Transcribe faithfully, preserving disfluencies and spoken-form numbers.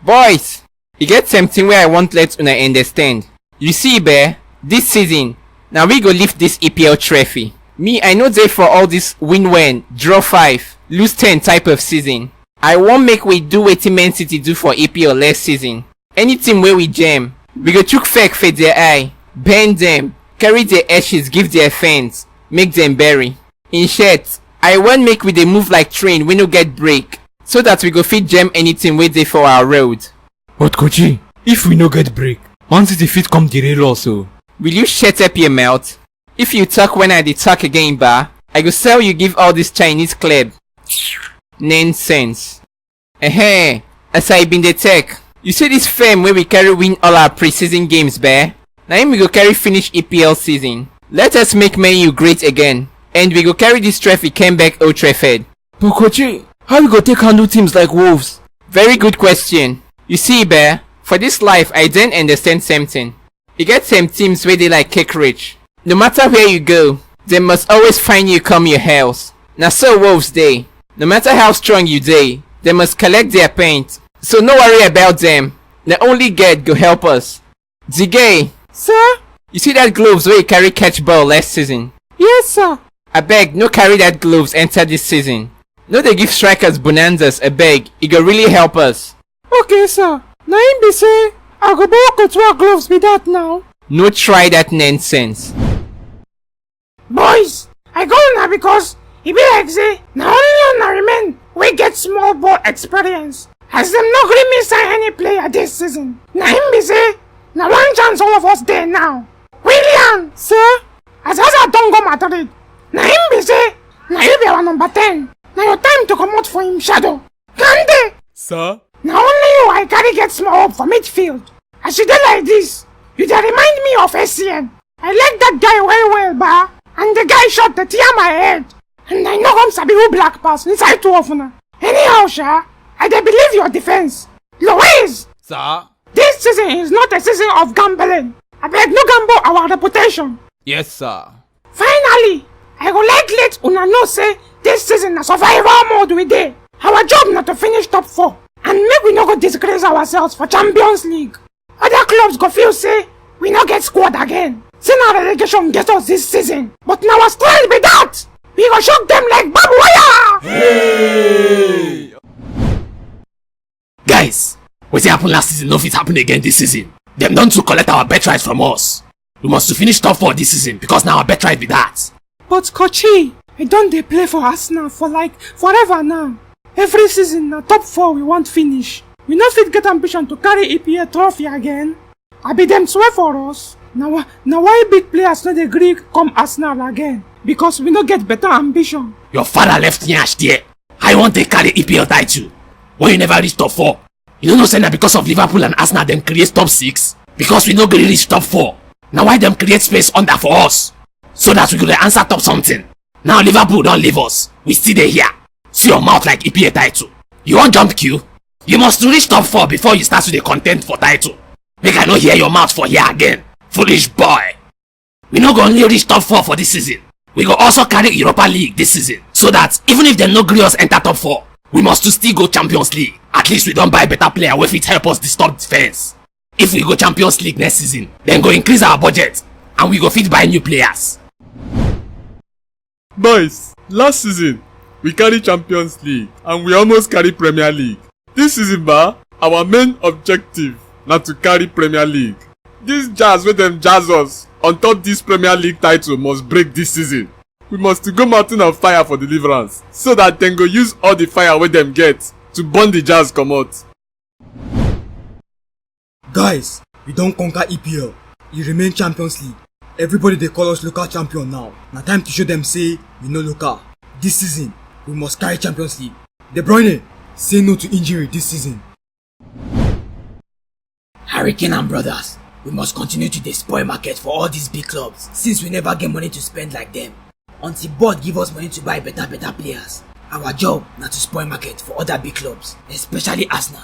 Boys, e get something wey I want let una understand. You see, bear, this season, na we go lift this E P L trophy. Me, I no dey for all this win one, draw five, lose ten type of season. I wan make we do wetin Man City do for E P L last season. Any team wey we jam, we go chook fake for their eye, bend them, carry their ashes give their fans, make them bury. In short, I wan make we dey move like train wey no get brake, so that we go fit jam anything wey dey for our road. But Kochi, if we no get brake, Man City fit come derail us o. Will you shut up your mouth? If you talk when I dey talk again, ba, I go sell you give all this Chinese club. Nonsense. Ehe, as I been dey talk, you see this fame wey we carry win all our pre-season games, ba? Na him we go carry finish E P L season. Let us make Man U great again, and we go carry this trophy come back Old Trafford. But Kochi, how we go take handle teams like Wolves? Very good question. You see, bear, for this life, I don't understand something. You get some teams where they like kick rich. No matter where you go, they must always find you come your house. Now so Wolves dey. No matter how strong you dey, they must collect their paint. So no worry about them. Na only God go help us. Zigay, sir? You see that gloves where you carry catch ball last season? Yes, sir. I beg, no carry that gloves enter this season. No dey give strikers bonanzas, I beg. It go really help us. Okay, sir. Na him be say I go borrow Courtois gloves be that now. No try that nonsense. Boys, I go una because e be like say na only una remain wey get small ball experience. As dem no gree me sign any player this season, na him be say na one chance all of us dey now. Willian, sir? As Hazard don go Madrid, na him be say na you be our number ten. Na your time to comot for him shadow. Kante, sir? Na only you I carry get small hope for midfield. As you dey like this, you dey remind me of A C M. I like that guy well well, ba, and the guy shot dey tear my head, and I no come sabi who black pass inside two of una. Anyhow, sha, I dey believe your defense. Luis, sir? This season is not a season of gambling. I beg, no gamble our reputation. Yes, sir. Finally, I go like let una know say this season na survival mode we dey. Our job na to finish top four and make we no go disgrace ourselves for Champions League. Other clubs go feel say we no get squad again. Say na relegation get us this season, but na our style be that. We go shock them like barbed wire. Hey! Guys, wetin happen last season no fit happen again this season. Dem don too collect our birthright from us. We must to finish top four this season because na our birthright be that. But Kochi, I don dey play for Arsenal for like forever now. Every season na top four we want finish. We no fit get ambition to carry E P L trophy again. Abi dem swear for us? Na why, na why big players no dey gree come Arsenal again? Because we no get better ambition. Your father left nyash there. How you wan take carry E P L title when you never reach top four? You no know say na because of Liverpool and Arsenal dem create top six? Because we no gree reach top four. Na why dem create space under for us, so that we go dey answer top something. Now Liverpool don leave us, we still dey here. See your mouth like E P L title. You wan jump queue? You must reach top four before you start to dey contend for title. Make I no hear your mouth for here again. Foolish boy. We no go only reach top four for this season. We go also carry Europa League this season, so that even if dem no gree us enter top four, we must to still go Champions League. At least we don buy better player wey fit help us disturb defense. If we go Champions League next season, dem go increase our budget and we go fit buy new players. Boys, last season, we carry Champions League and we almost carry Premier League. This season, ba, our main objective na to carry Premier League. This jazz wey dem jazz us on top this Premier League title must break this season. We must to go mountain of fire for deliverance, so that dem go use all the fire wey dem get to burn the jazz comot. Guys, we don conquer E P L. E remain Champions League. Everybody dey call us local champion now. Na time to show dem say we no local. This season, we must carry Champions League. De Bruyne, say no to injury this season. Harry Kane and brothers, we must continue to dey spoil market for all these big clubs since we never get money to spend like them. Until board give us money to buy better better players, our job na to spoil market for other big clubs, especially Arsenal.